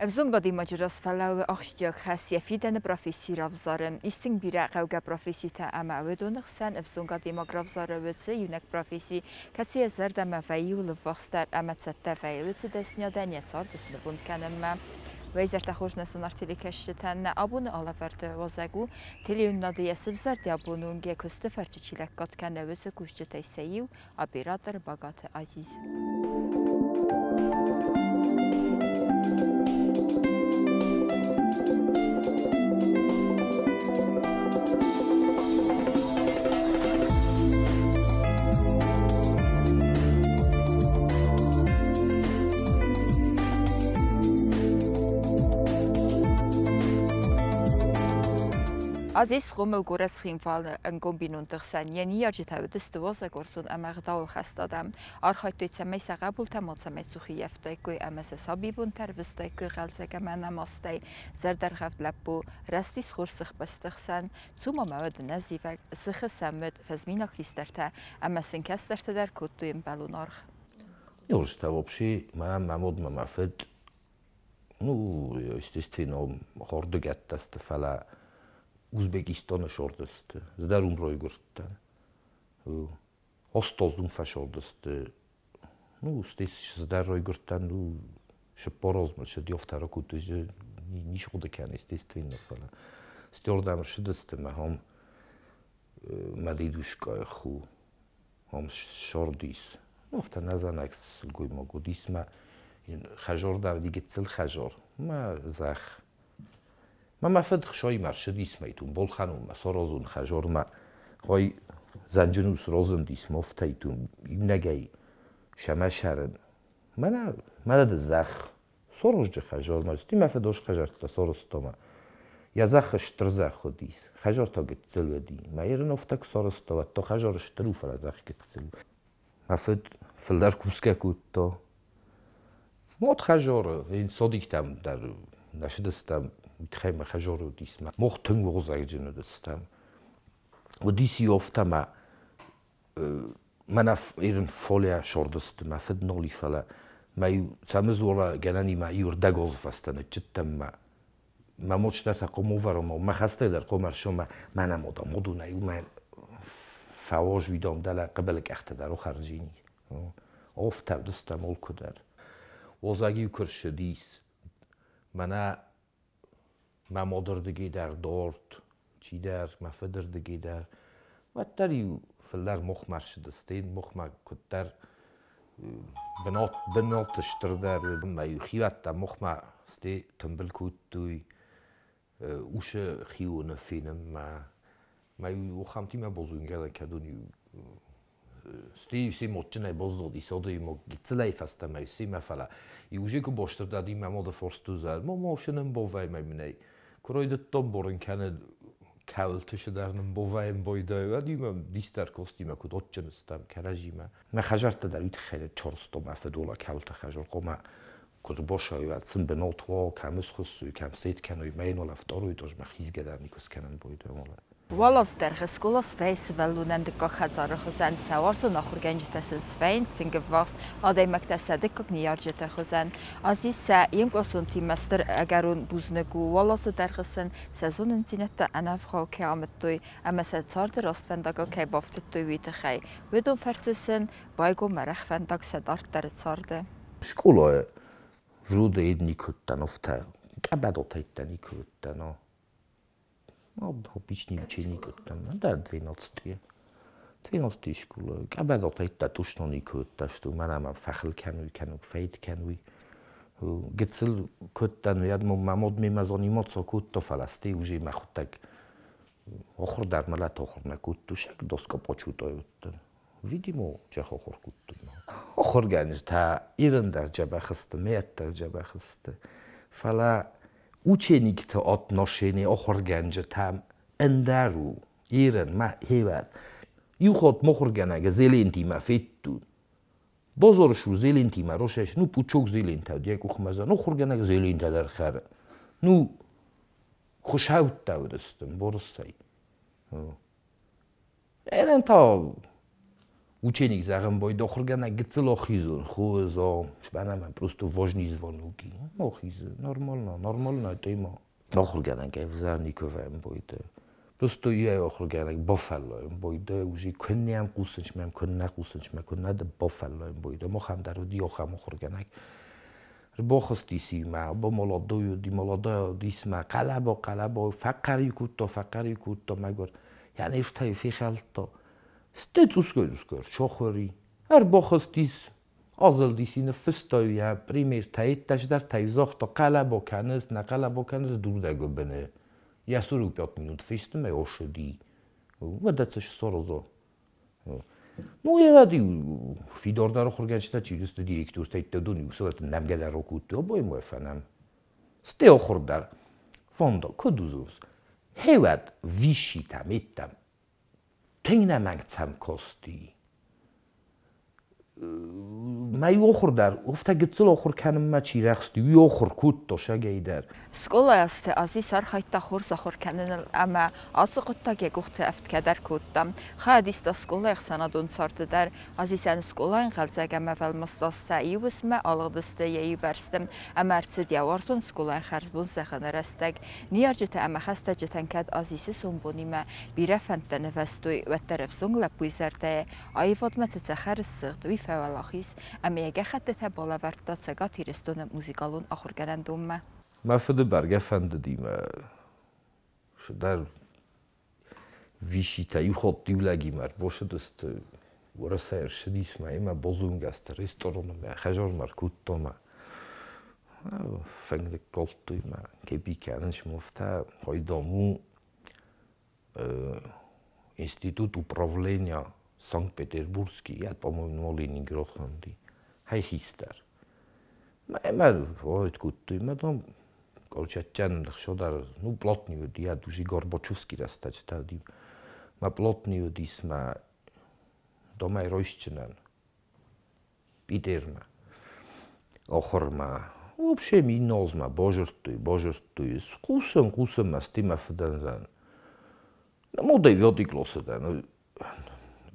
Ӕвзонг адӕймаджы раз фӕлӕууы ахсджиаг хӕс йӕ фидӕны професси равзарын. Ис тынг бирӕ хъӕугӕ професситӕ ӕмӕ уыдоны хсӕн ӕвзонг адӕймаг равзары уыцы иунӕг професси, кӕцы йӕ зӕрдӕмӕ вӕййы ӕввахсдӕр ӕмӕ цӕттӕ вӕййы уыцы дӕсныйадӕн йӕ цард снывонд кӕнынмӕ. Уӕ хорз нӕ сынаргъ телекӕсджытӕн, нӕ абоны алӕвӕрды уазӕг у телеуынынады йӕ сывзӕрд абоны онг йӕ куысты фӕрцы чи лӕггад кӕны, уыцы кусджытӕй сӕ иу, оператор Багаты Азиз. Азиз схъомыл горӕт Цхинвалы ӕнгом бинонты хсӕн. Йӕ ныййарджытӕ уыдысты уазӕгуарзон ӕмӕ ӕгъдауылхӕст адӕм. Архайдтой, цӕмӕй сӕ хъӕбултӕ мацӕмӕй цух ӕййӕфтаиккой ӕмӕ сӕ сабибонтӕ ӕрвыстаиккой хъӕлдзӕг ӕмӕ ӕнӕмастӕй. Зӕрдӕргъӕвд лӕппу рӕзтис хорз сыхбӕсты хсӕн. Цума ма уӕд ӕнӕзивӕг, сыхы сӕм уыд фӕзминаг хистӕртӕ ӕмӕ сын кӕстӕртӕ дӕр кодтой ӕмбӕлон аргъ. Ёрста вообще, мӕ мӕ мод мӕ фыд, ну, естественно, хордыгӕттӕсты, фӕлӕ Узбекистоны сордысты, здӕр ум ройгуырдтӕн. Остозум фӕсордысты, ну, стес здӕр ройгуырдтӕн, ну, шыппорозмыл шыдёфтары кутыжы ниш хъуыды кӕн, естественно, фӕлӕ стёрдӕм ршыдысты мӕ хом мӕ дидушкъайы ху, хом сордис. Ну, афтӕ нӕзӕнӕг сылгоймаг уыдис мӕ хӕжор дӕр уыди гыццыл хӕжор, мӕ зӕхх. Мӕ мӕ фыд хсоймӕ ршыдис мӕ итун болханумӕ сорозун хӕжормӕ. Хой зӕнджынус розындис мофтӕ итун иунӕгӕй сӕмӕсӕрын. Мӕнӕ мӕнӕ ды зӕхх. Сорозджы хӕжормӕ, сти мӕ фыд ос хӕжӕрттӕ сорозтомӕ. Я зӕхх стыр зӕхх уыдис, хӕжор та гыццыл уыди. Мӕ ирын офтӕ куы сорозта, уӕд то хӕжор стыр у, фӕлӕ зӕхх гыццыл у. Мӕ фыд фылдӕр кусгӕ кодта. Мод хӕжоры, ин содиктӕм дӕр нӕ шыдыстӕм, тыххӕй мӕ хӕжор уыдис. Мох тынг угъуызӕгджын уыдыстӕм. Уыдис иу офтӕ мӕ мӕнӕ ирын фолиа сордысты, мӕ фыд ноли, фӕлӕ мӕ иу цӕмызола гӕнӕнимӕ иу ӕрдӕгозы фӕстӕ ныччыдтӕн мӕ мӕ модстӕртӕ хъомовӕрон, мӕ хӕстӕгдӕр хъомӕрсомӕ мӕнӕ мода модунӕй уымӕ фӕоз уидом дӕлӕ хъыбылы къӕхтӕ дӕр охӕрджини. Офтӕ уыдыстӕм олкуы дӕр. Озаг-иу куы рсыдис, мӕнӕ мӕ модырдыгӕй дӕр дорт, чидӕр, мӕ фыдырдыгӕй дӕр. Уӕддӕр-иу фылдӕр мохмӕ рсыдысты, мохмӕ куыддӕр бынат стырдӕр, мӕ-иу хиуӕттӕ мохмӕ сте тымбыл кодтой усы хионы фенынмӕ. Мӕ-иу охӕмтимӕ бозунгӕ кӕдон-иу сте се модджынӕй боззоди, содой мо гыццылӕй фӕстӕмӕ семӕ, фӕлӕ иуже куы бостырдади мӕ моды форстузӕр, мо мо шынын бовӕй мӕ минӕй. Куы ройдыдтон борын кӕны кӕуылты шыдӕр нын бовӕйын бойдай, уӕд иу мӕм дистӕр костимӕ куыд отджын стӕм кӕрӕзимӕ. Мӕ хӕжӕрттӕ дӕр уый тыххӕй чорстом мӕ фыдола кӕуылты хӕжор хъомӕ куыд босой, уӕд сын бынот уа, кӕм ысхуыссуй, кӕм сет кӕнуй, мӕ йын ола второй тоже мӕ хизгӕ дӕр никуы скӕнын бойдай мола. Уал азы дӕргъы скъола свӕййы сывӕллонӕн дыккаг хӕдзары хуызӕн. Сӕ уарзон ахуыргӕнджытӕ сын свӕййынц тынг ӕввахс адӕймӕгтӕ сӕ дыккаг ныййарджыты хуызӕн. Азиз сӕ йе мкъласонтимӕ стыр ӕгӕрон бузныг у. Уал азы дӕргъы сын сӕ зонындзинӕдтӕ ӕнӕвгъау кӕй амыдтой ӕмӕ сӕ царды раст фӕндагыл кӕй бафтыдтой, уый тыххӕй. Уыдон фӕрцы сын байгом арӕх фӕндаг сӕ дарддӕры царды. Скъолайы вроде никуыдтӕн офтӕ, къӕбӕдотӕйттӕ никуыдтӕн. Обычный ученик уыдтӕн, да, 12 12 школа. Къӕбӕдотӕйттӕ тушно никуыдтӕ, мӕнӕ мӕ фӕхыл кӕнуй, кӕнуй, фейд кӕнуй. Гыццыл куыдтӕн, уӕд мӕ мод мемӕ заниматься кодта, фӕлӕ сте уже мӕ хуыдтӕг охур дӕр мӕлӕт охур нӕ кодту, шаг доска почутай уыдтӕн. Видимо, джах охур кодту. Охургӕнджытӕ ирын дӕр дзӕбӕх сты, мӕт дӕр дзӕбӕх сты. Фӕлӕ ученикты отношение охургӕнджытӕм ӕндӕр у. Ирын мӕ хевӕд. Иу хатт мохургӕнӕг зелентимӕ федтун. Базарышу зелентимӕ рошеш, ну пучок зелентӕ, йӕ къухмӕ зӕн, охургӕнӕг зелентӕ дӕр хӕры. Ну, хуысӕуттӕ уыдысты, борыссӕй. Эрен та Ученик зӕгъын бой дохургӕнӕг гыццыл охизун, хуызо, шбанама просто важный звонуки. Охиз, нормально, нормально тема. Ахуыргӕнӕг ӕвзӕр никуы вӕййы бойты. Просто йӕ ахуыргӕнӕг бафӕллайын бойды, уже куыннӕ хъусын мӕм, куыннӕ хъусын мӕ, куыннӕ бафӕллайын бойды. Махӕн дӕр уыди ахӕм ахуыргӕнӕг. Бахызтис имӕ, ба молодой уыди, молодой уыдис мӕ, хъӕлӕба, хъӕлӕба, фӕхъӕр-иу кодта, фӕхъӕр-иу кодта, мӕгуыр. Йӕ нервтӕ-иу фехӕлдта. Стӕй цъусгай-цъусгай ӕрсахуыр и. Ӕрбахызтис, азылдис и, ныффыста йӕ примертӕ, йеддӕ загъта, хъӕлӕба кӕныс, нӕ хъӕлӕба кӕныс, дур дӕ гуыбыны. Я 45 минут фесты мӕ ошыди. Уӕдӕ цы сараза? Ну, евади фидардар ахуыргӕнджытӕ чи уыдысты директортӕ, уыдон иу сывӕллӕтты нӕмгӕ дӕр акодтой, абоймӕ фӕнӕм. Стӕй ахуыр дӕр. Фонда, куыд уыдзӕнс? Хевӕд виситӕм, еттӕм. Тынг нӕмӕнг цӕм кости. Мӕ ахуыр дӕр, афтӕ гыццыл ахуыр кӕнынмӕ чи рӕхсти, уый ахуыр кодта сагӕй дӕр. Скъолайы азты Азиз архайдта хорз ахуыр кӕныныл ӕмӕ ацы хъуыддаг йӕ къухты ӕфтгӕ дӕр кодта. Хайад иста скъолайы ӕхсӕнадон царды дӕр. Азизӕн скъолайы хъӕлдзӕг ӕмӕ фӕлмаст азтӕ иу уысммӕ алыгъдысты йӕ иувӕрсты ӕмӕ ӕрцыд йӕ уарзон скъолайы хӕрзбон зӕгъыны рӕстӕг. Ныййарджытӕ ӕмӕ хӕстӕджытӕн кӕд Азисы сомбонимӕ бирӕ фӕндтӕ нывӕзтой, уӕддӕр ӕвзонг лӕппуйы зӕрдӕйы аивадмӕ цы цӕхӕр ссыгъд, уый фӕуӕлахиз ӕмӕ йӕ гӕххӕттытӕ балӕвӕрдта Цӕгат Ирыстоны музыкалон ахуыргӕнӕндонмӕ. Мӕ фыды бӕргӕ фӕндыди мӕ цыдӕр виситӕ иу хатт иу лӕгимӕ ӕрбацыдысты, Уӕрӕсейӕ ӕрцыдис мӕ имӕ базонгӕ сты рестораны мӕ хӕдзармӕ ӕркодта мӕ. Фынг ныккалдтой мӕ кепи кӕнын смывта, хайдам у институт управления Санкт-Петербургский, я, по-моему, Ленинград хонди, хай хистӕр. Мӕ ой кодтой, мӕ там, короче, шодар, ну, плотный уыди, я уже Горбачевский рӕстӕджытӕ уыди. Мӕ плотный уыдис мӕ домӕй райсджынӕн Питермӕ, ахуырмӕ. Вообще миннозмӕ базырдтой, базырдтой. Хъусын, хъусын мӕ сти мӕ фыдӕн. Ну, девятый классы дӕн.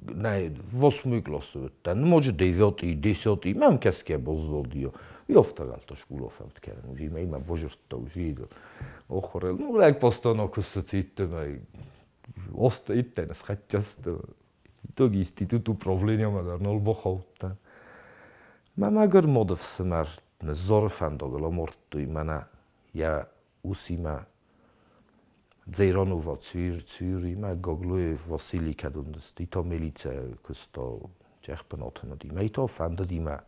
Нӕ, восьмой классы уыдтӕн. Ноджы девятый, десятый, мӕм кӕсгӕ баззади. Афтӕ школа фӕнд кӕнын, уже мӕ базырдта, уже ахуырыл. Ну, лӕг постоянно кусы мӕ Оста иттен схӕццӕ Итог институт управления дӕр нал бахаудтӕн. Мӕ мӕгуыр мады фсымӕр Зоры фӕндагыл амардтой мӕнӕ йӕ усимӕ Дзейранова Цюримӕ Гаглоев Василий кӕд уыдысты, ито милицӕ куыста чъехбынаты уыди. Мӕ ито фӕндыди мӕ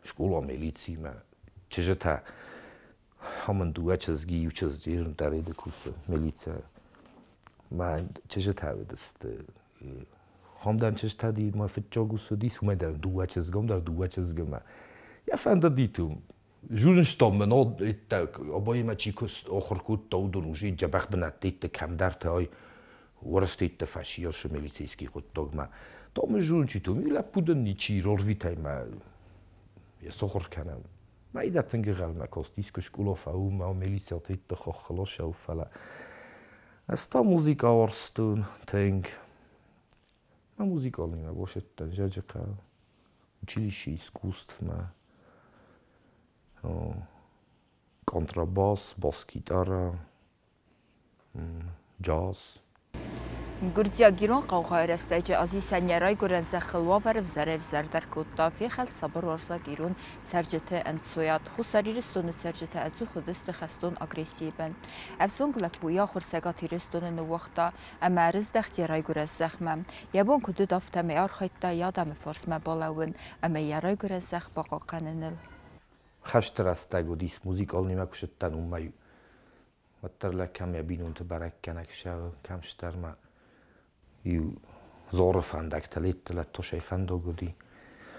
скъола милициимӕ чызджытӕ хамын дыууӕ чызги, иу чызджы дӕр кусы милицӕ. Мӕ чызджытӕ уыдысты. Хамдан чызджытӕ ди мӕ фыццаг ус уыдис, уымӕй дӕр дыууӕ чызгом дӕр дыууӕ чызгимӕ. Йӕ фӕндыди ту Журналистом но обоимӕ чи ахуыр кодта, уыдон уже дзӕбӕх бынӕтты кӕмдӕрты ай уӕрӕстӕйтты фӕсиасы милицейский хъуыддагмӕ. Там журналистом лӕппу дын ничи рорвитай мӕ йӕ сахуыр кӕнӕм. Мӕ идӕ тынг ӕнхъӕлмӕ кастис, куы скъола фӕуы, мӕ милицӕтты хоххылосӕу, фӕлӕ ӕз та музыкӕ уарзтон тынг. Мӕ музыкалныймӕ бацыдтӕн Дзӕуджыхъӕу училище искусств-мӕ. Контрабас, бас-гитара, джаз. Гуырдзиаг-ирон хъаугъайы рӕстӕджы Азисӕн йӕ райгуырӕн зӕххыл уавӕр ӕвзӕрӕй-ӕвзӕрдӕр кодта, фехӕлд сабыруарзаг ирон цӕрджыты ӕнцойад. Хуссар Ирыстоны цӕрджытӕ ӕдзух уыдысты хӕстон агрессийы бын. Ӕвзонг лӕппу йӕ ахуыр Цӕгат Ирыстоны ныууагъта ӕмӕ ӕрыздӕхт йӕ райгуырӕн зӕхмӕ. Йӕ бон куыд уыд, афтӕмӕй архайдта йӕ адӕмы фарсмӕ балӕууын ӕмӕ йӕ райгуырӕн зӕхх бахъахъхъӕныныл. Хӕсты рӕстӕг уыдис музыкалныймӕ куы сыдтӕн, уымӕй уӕддӕр лӕг кӕм йӕ бинонты бӕрӕггӕнӕг сӕгъы, кӕм стӕрмӕ иу Зоры фӕндӕгтӕ леттеле тосӕй фӕндаг уыди.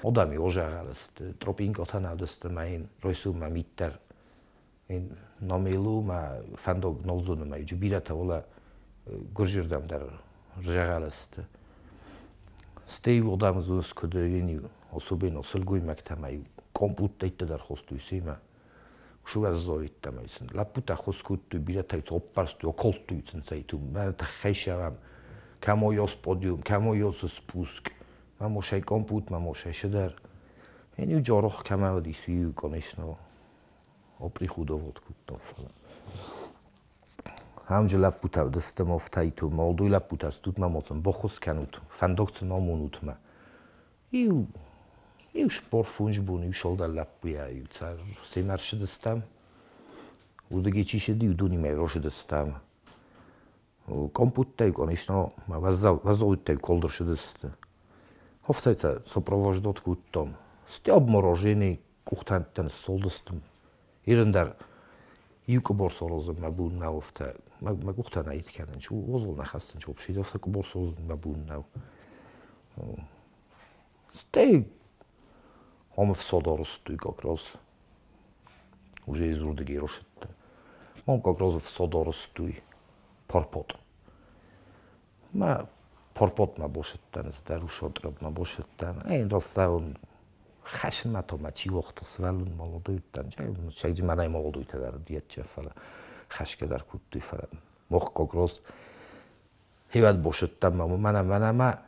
Адӕми озӕгъӕл сты, тропинкатӕ нӕ уыдысты мӕ йын райсоммӕ мит дӕр ин намелу мӕ фӕндаг нал зоны мӕ иджы бирӕтӕ уӕлӕ гуырджырдӕм дӕр рзӕгъӕл сты. Стӕй адӕм зонынц, куыд ин особенно сылгоймӕгтӕ мӕ компуттӕйтты дӕр хостой семӕ. Сувӕрзоидтӕ мӕ сын лӕппутӕ хос кодтой, бирӕтӕ оппӕрстой, окалдтой сын цӕйту. Мӕ тыххӕй сӕвӕм. Кӕм ойос подиум, кӕм ойос спуск. Мамошай компут, мамошай шедар. Ени жорох камавад исвию, конечно, оприхудовод куттон фала. Хамже лаппута дастамофтайту, молдуй лаппутас тут мамоцам бохус канут, фандокц номунут ма. Иу иу шпор фунжбун, иу шолда лаппуя, иу цар семарш дастам. Урдыги чишеди, удуни май роше дастам. Компуттай, конечно, ма вазоуттай колдорше даст. Хофтайца сопровождот куттом. Стёб мороженый кухтантан солдастым. Ирендар юкбор сорозым ма буннауфта. Ма кухтана итканан чу озол нахастан чу обшидофта кбор сорозым ма буннау. Стей омф содоростуй как раз. Уже из урдыги рошетта. Мом как раз в содоростуй парпот. Ма парпот ма бошеттан, старушотроб ма бошеттан. Эн растаун хашмато ма чивохто свалун молодуйттан. Чагжи манай молодуйтадар диетче фала. Хашкедар куттуй фала. Мох как раз хеват бошеттан ма мана мана ма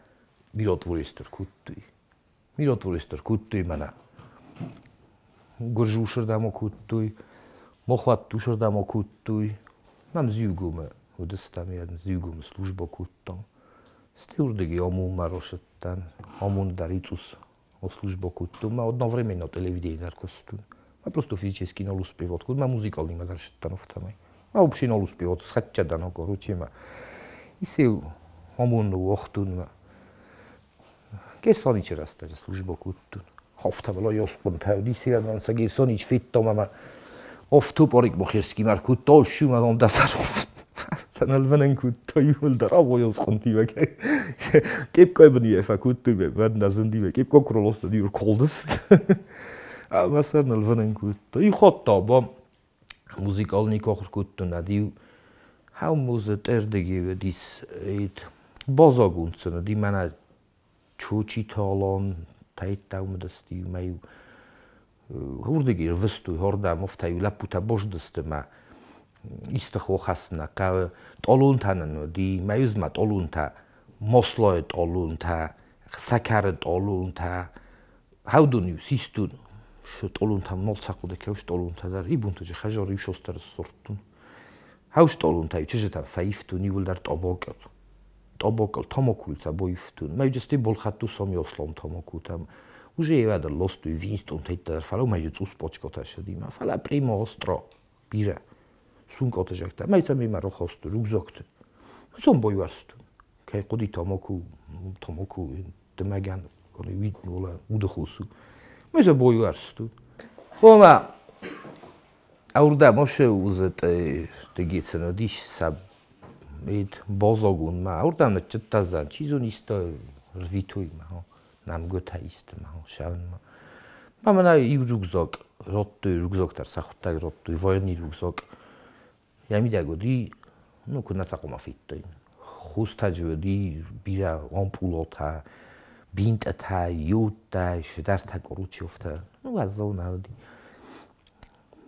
миротвористер куттуй. Миротвористер куттуй мана. Гуржушердамо куттуй. Мохват тушердамо куттуй. Мам зюгуме удыстам яд зюгуме служба куттам. Стюрдыги омун марошеттан, омун дарицус о служба куттум, ма одновременно телевидение костун. Ма просто физически нол успевот, куд ма музыкальный ма даршеттан офтамай. Ма вообще нол успевот, схатчадан короче ма. Исе омун охтун ма. Герсонич растаже служба куттун. Хофтамала ёскун тавдиси ман са герсонич фиттома ма. Офту порик мохерски мар кутто шума дом дасаров. Саналванен кутто юл дараво ёскун тива. Кеп койбни ефа кутту бе ван дазынди бе кеп кокролоста дюр колдст. А масарналванен кутто. И хотто бо музыкальный кохр кутту надив. Хау музе тердеги дис ит бозогунцена ди мана чучитолон тайтаумдасти маю урдыги рвстуй хорда мофтаю лапута бождастма истахо хасна ка толунтанан ди маюзма толунта мослое толунта сакар толунта хаудуню систун ш толунта молцақуде кевш толунта дар ибунта же хажор ишостар сортун хауш толунта чижета фаифтун ивулдар тобокел тобокел томокулца боифтун маюжсти болхатту сомиослом томокутам уже евада лостуй винстун тейта фала маюж цус почкота шедима фала примо остро бира сункота жакта майца мима рохосту рюкзакты сон боюарстун кай қуди томоку томоку дмаган кони вид вола удохусу майца боюарстун хома аурда моше узет дегицено диш са ит бозогун ма аурда читтазан чизун исто рвитуй ма намгота ист ма шавн ма мамана ив рюкзак роттуй рюкзактар сахуттаг роттуй военный рюкзак ямидагоди ну кунацақома фиттой хустаҷводи бира ампулота бинтата юта шдарта короче офта ну азо навди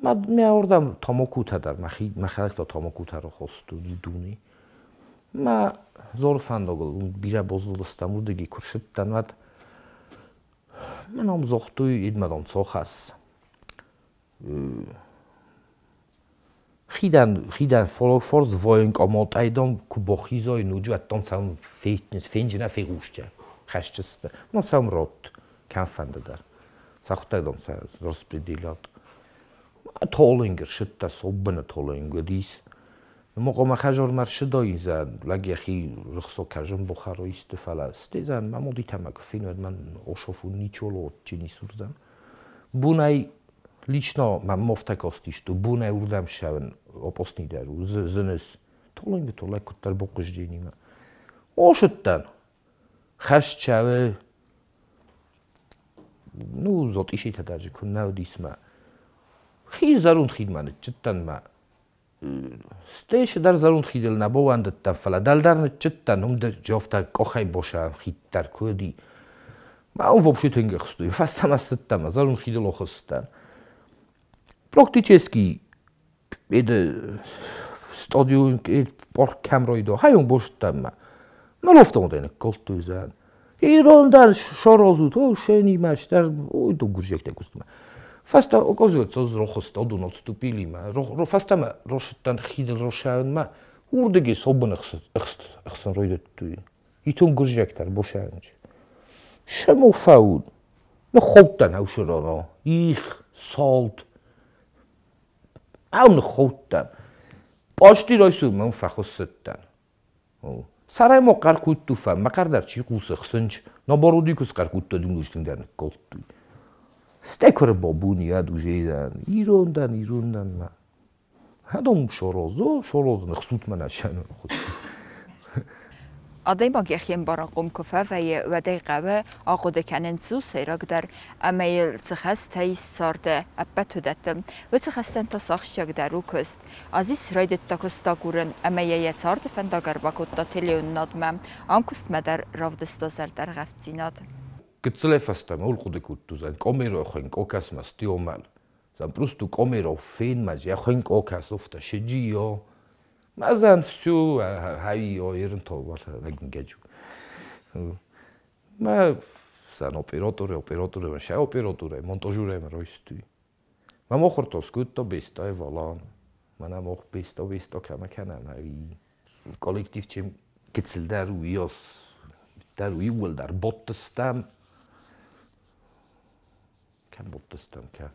ма меаурдам томокута дар махалакто томокутаро хостуни дуни ма зорфандогол бира бозулыстам урдыги куршиттан ват маном зохтуй идмадом цохас хидан хидан форс военкомотайдом кубохизой нуджу аттом сам фитнес финжина фигушча хашчист мо сам рот канфандадар сахтагдом са распределят толингер шитта соббена толингер дис моқома хажор мар шидоиза лагиахи рхсо кажон бухаро истифала стезан мамоди тамак финвад ман ошофу ничоло чини сурдам бунай лично ма мофтакостишту бунай урдам шавен опоснидару зынес толинге толай куттар боқужденима ошуттан хашчаве ну зотишита даже куннавдисма хи зарун хидман читтан ма стеш дар зарун хидел набовандта фала далдар читтан умда жофта кохай боша хиттар куди ма он вообще тенге хстуй фастама сыттама зарун хидел охстан практически эд стадион порк камроидо хайон боштама ма лофтон колтуйзан Ирондан шорозут, о, шени маштар, ой, до гуржекте кустма. Фаста оказывается, рохос отступили ма. Фаста роштан хидл рошаун ма. Урдыги собын хсан ройдет. Итон гуржектар бошаун. Шемофаун. No chotan haushorono. Ich salt. Ау chotan. Почти ройсу мөн фахуссаттан. Сараймо қаркуттуфа, макардар чиқусы хсынч, ноборудикус қаркутта дүнгүштүңдәрн колтту. Стекор бобуни ад ужейдан, ирондан, ирондан ма. Хадом шорозо, шорозны хсутмана шану худ. Адӕймаг йӕхи ӕмбарынхъом куы фӕвӕййы, уӕд ӕй хъӕуы ахъуыды кӕнын, цы у сӕйрагдӕр ӕмӕ йыл цы хӕстӕ ис царды, ӕппӕт уыдӕттыл. Уыцы хӕстӕн та сӕ ахсджиагдӕр у куыст. Азиз райдыдта куыст агурын ӕмӕ йӕ йӕ царды фӕндаг ӕрбакодта телеуынынадмӕ. Ам куыстмӕ дӕр равдыста зӕрдӕргъӕвддзинад. Гыццылӕй фӕстӕмӕ улхъуыды кодтузӕн комеро хен кокасма стиомал. Зан просто комеро фен ма я хен кокас офта шиджио. Мазан всю хайо ернто вал регнгеджу. Ма сан операторы, операторы, ша операторы, монтажуры ройстуй. Ма мохортос гутто беста валан. Ма мох беста беста кама кана и коллектив чем гыццыл дӕр уиос дӕр уиуылдӕр боттыстам. Кем боттыстам ка.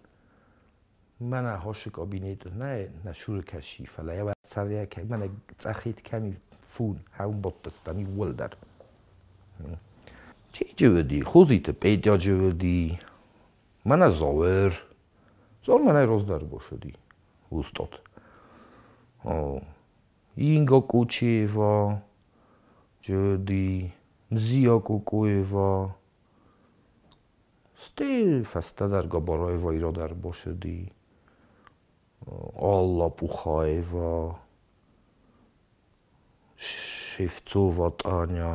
Мана хош кабинет не на шуркаши фала я царя ка мана цахит ками фун хаун боттыстам иуылдӕр. Чи джывди хузиты Петя джывди мана зовер зор мана роздар бошоди устот. О Инга Кучиева ჯვდი მზია კუკუევა სტე ფასტადარ გაბაროევა იროდარ ბოშოდი ალლა პუხაევა შევცოვა ტანია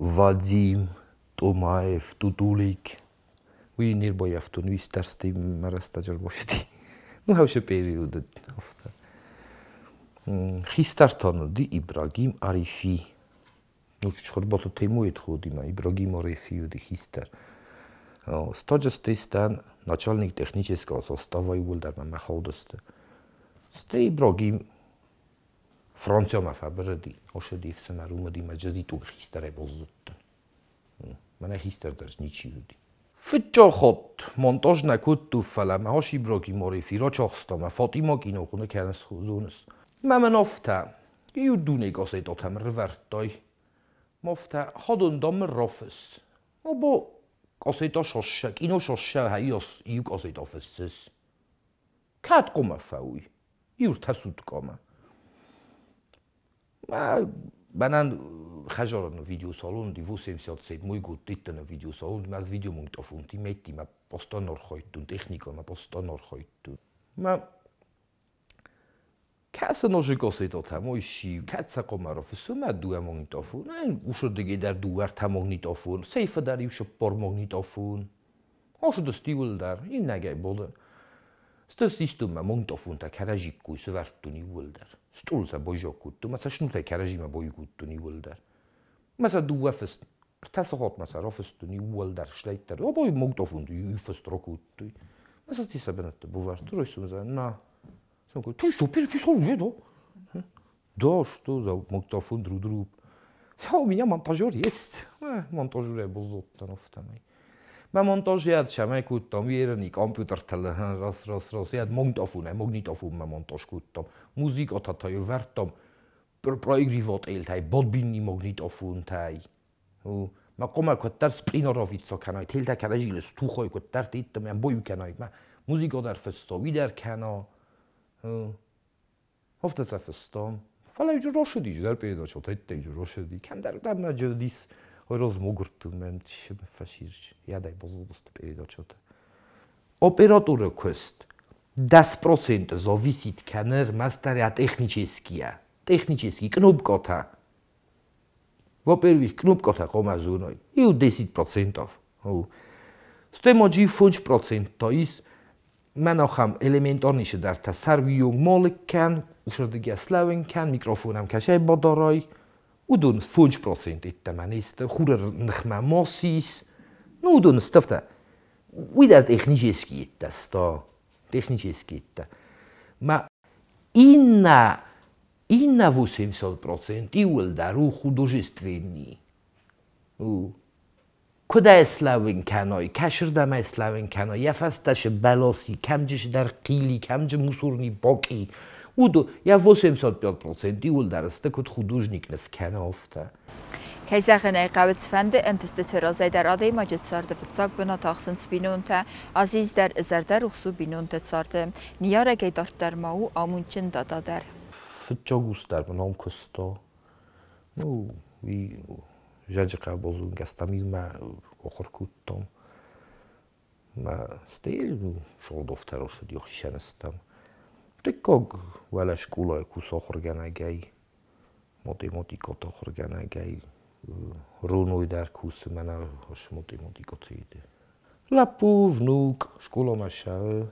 ვადიმ ტომაევ ტუტულიკ ვი ნირბოიავტუნ ვის տարსტი მარასტაჯარ ბოშოდი ну ჰავშე პერიოდო ოფთა ხისტართონოდი იბრაგიმ არიფი ну ჩხორბოთო თემუეთ ხოდი მა იბრაგიმ არიფი უდი ხისტარ стаджастистан начальник технического состава иуылдӕр ма хаудысты. Сте Ибрагим Франция ма фӕбырыди, ошоди ӕфсымӕр уымыди ма джызитуг хистӕрӕй баззадтӕн. Мӕнӕ хистӕр дӕр ничи уыди. Фыццаг монтажна кодту, фӕлӕ ма хос Ибрагим Арифи рачахста, ма Фатима кино хуны кӕныс зоныс. Ма мӕн афтӕ, иу дуне газетотӕм рывӕрдтай. Ма афтӕ хадондам рафысс. Або газета шоссе, кино шоссе хайос иу газета фыссыс. Кӕд хъуамӕ фӕуй? Иу ртӕ суткӕмӕ. Ма мӕнӕн хӕжаран видеосалон ди 87 год диттан видеосалон, ма видеомагнитофон ти метти, ма постоянно архайдтун, техника ма постоянно архайдтун. Ма кӕсы ножи газетотӕм ойши, кӕд сӕ хъуамӕ рафыссун ма дыууӕ магнитофон, ушодыге дӕр дыууӕ ӕртӕ магнитофон, сейфы дӕр иу цыппар магнитофон. Ошодысты иуылдӕр, иунӕгӕй боды. Стыс истун ма магнитофонтӕ кӕрӕзиккой сывӕрдтон иууылдӕр. Стъол сӕ байзаг кодтон, ма сӕ снутӕй кӕрӕзимӕ байкодтон иууылдӕр. Ма сӕ дыууӕ фыст, ӕртӕ сахатмӕ сӕ рафыстон иууылдӕр, слайдтӕ. Абой магнитофонты иу фыст ракодтой. Ма сӕ сӕ бынӕтты бавӕрдтой, райсом за на. Ты что, переписал уже, да? Да, что за магнитофон друг другу. Все, у меня монтажер есть. Монтажер баззадтӕн афтӕмӕй. Ма монтажиад sem кодтам, вéreni компьютертел раз раз раз яд магнитофон, магнитофон ма монтаж кодтам. Музыкататай вӕрдтам, проигрывателтай, бодбинни магнитофонтай. Ма хъуамӕ куыддӕр спъиноровица кӕнай, телтӕ кӕрӕзилы стухой куыддӕр иттам, ям бою кӕнай, ма музыка дӕр фысса, уидӕр кӕна. Офта фысстам. Фӕлӕ рошоди дӕр передача, тетте рошоди. Кӕмдӕр дӕр ма джодис розмогуртун фаширч. Ядай баззадысты передачата. Операторы куыст 10% зависит кӕны ӕрмӕстдӕр йӕ техническийӕ. Технический кнопкӕтӕ. Во-первых, кнопкӕтӕ хъуамӕ зоной. Иу 10%. Стӕй ма джи 5% та ис мӕн ахӕм элементарнишы дӕр та сӕрвийонг малык кӕн, ушырдыгӕ слӕуын кӕн, микрофонӕм кӕсӕй бадарай, Уыдон 5% йеддӕмӕ не сты, хуры ныхмӕ ма сис. Ну, уыдон сты афтӕ. Уый дӕр технически йедтӕ сты. Технически йедтӕ. Ма иннӕ 80% иууылдӕр у художественный. У. Куыд ӕй слӕууын кӕной, кӕсырдӕм ӕй слӕууын кӕной, йӕ фӕстӕ шы бӕлоси, кӕмджы шыдӕр хъили, кӕмджы мусорни бокъи. Уыдо йӕ 85% иууылдӕр сты, куыд художник ныв кӕны, афтӕ. Кӕй зӕгъын ӕй хъӕуы, цыфӕнды ӕнтыстыты разӕй дӕр адӕймаджы царды фыццаг бынат ахсынц бинонтӕ. Азиз дӕр зӕрдӕрухс у бинонты царды. Ныййарӕгӕй дарддӕр ма у амондджын дада дӕр. Фыццаг ус дӕр мын ам куыста. Ну, уый зӕджы хъӕболзонгӕстӕм иумӕ ахуыр кодтам. Мӕ стӕй сордофтӕ рацыди хицӕныстӕм. Дыккаг уӕлӕ скъолайы кусы ахуыргӕнӕгӕй, математикӕты ахуыргӕнӕгӕй, Руной дӕр кусы мӕнӕ математикӕты. Лӕппу, внук, скъоламӕ ссӕуы.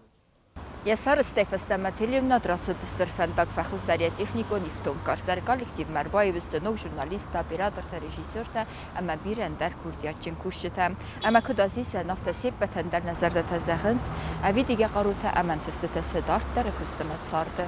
Йӕ сӕрыстӕй фӕстӕмӕ телеуынынад рацыд стыр фӕндаг, фӕхуыздӕр йӕ техникон ифтонггарз дӕр. Коллективмӕ ӕрбаиу сты ног журналисттӕ, оператортӕ, режиссертӕ ӕмӕ бирӕ ӕндӕр курдиатджын кусджытӕ. Ӕмӕ куыд Азизӕн, афтӕ се ппӕтӕн дӕр нӕ зӕрдӕтӕ зӕгъынц, ӕвидигӕ хъарутӕ ӕмӕ ӕнтыстытӕ сӕ дарддӕры куысты ӕмӕ царды.